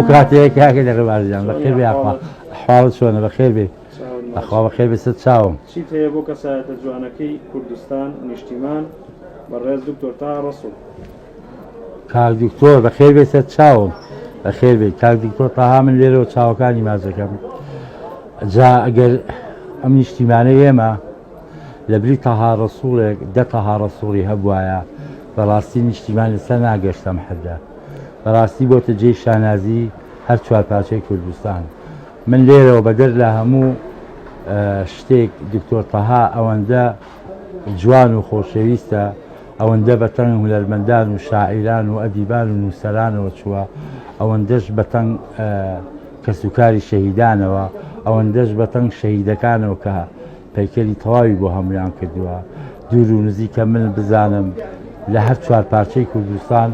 کاتەیە کاکە لە ڕێباز گیان بەخێر بێ یاخوا ئەحواڵت چۆنە بەخێر بێ ئەخوا بەخێر بێ سەر چاوم. چیت هەیە بۆ کەسایەتە جوانەکەی کوردستان نیشتیمان بەڕێز دکتۆر تاها ڕەسوڵ؟ کاک دکتۆر بەخێر بێ سەر چاوم بەخێر بێ کاک دکتۆر تاها من لێرەوە چاوەکانی ماچەکەم جا ئەگەر ئەم نیشتیمانەی ئێمە لەبری تەها ڕەسوڵێک دە تەها ڕەسوڵی هەبوایە بەڕاستی نیشتیمان لەسەر ناگەشت ئەم حەدە بەڕاستی بۆتە جێی شانازی هەر چوار پارچەی کوردستان من لێرەوە بەدەر لە هەموو شتێک دکتۆر تەها ئەوەندە جوان و خۆشەویستە ئەوەندە بەتەنگ هونەرمەندان و شاعیران و ئەدیبان و نووسەرانەوە چووە ئەوەندەش بەتەنگ کەسوکاری شەهیدانەوە ئەوەندەش بەتەنگ شەهیدەکانەوە کە پەیکەری تەواوی بۆ هەموویان کردووە. دوور و نزیکە من بزانم لە هەر چوار پارچەی کوردستان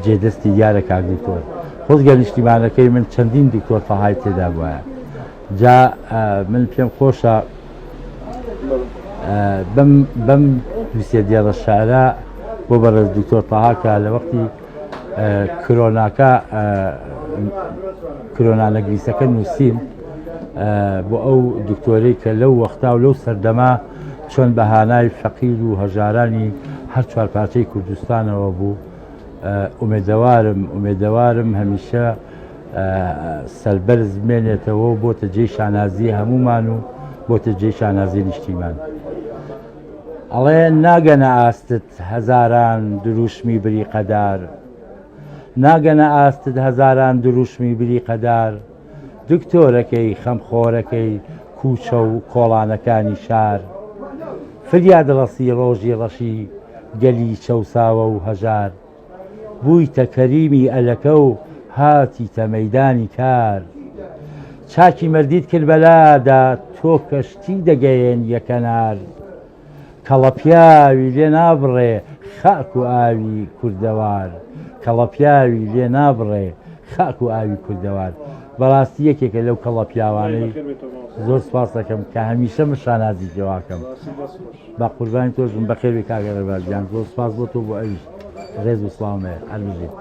جێ دەستی دیارە کاک دکتۆر. خۆزگە نیشتیمانەکەی من چەندین دکتۆر تەهای تێدا بوایە. جا من پێم خۆشە بەم بەم دوو سێ دێڕە شعرە بۆ بەڕێز دکتۆر تەها کە لە وەختی کرۆناکە کرۆنا نەگریسەکە نووسیم بۆ ئەو دکتۆرەی کە لەو وەختا و لەو سەردەما چۆن بە هانای فەقیر و هەژارانی هەر چوار پارچەی کوردستانەوە بوو ئومێدەوارم ئومێدەوارم هەمیشە سەربەرز بمێنێتەوە و بۆتە جێی شانازی هەمومان و بۆتە جێی شانازی نیشتیمان. ئەڵێ ناگەنە ئاستت هەزاران دروشمی بریقەدار ناگەنە ئاستت هەزاران دروشمی بریقەدار دکتۆرەکەی خەمخۆرەکەی کوچە و کۆڵانەکانی شار فریاد ڕەسی ڕۆژی ڕەشی گەلی چەوساوە و هەژار بوویتە کەریمی ئەلەکە و هاتیتە مەیدانی کار چاکی مەردیت کرد بەلادا تۆ کەشتی دەگەیەنیە کەنار کەڵەپیاوی لێ نابڕێ خاک و ئاوی کوردەوار کەڵەپیاوی لێ نابڕێ خاک و ئاوی کوردەوار بەڕاستی یەکێکە لەو کەڵەپیاوانەی زۆر سپاس دەکەم کە هەمیشە من شانازی پێواکەم بە قوربانی تۆش بم بەخێر بێی کاک ڕێباز گیان زۆر سپاس بۆ تۆ بۆ ئەویش ڕێز و سڵاوم هەیە هەر بژیت.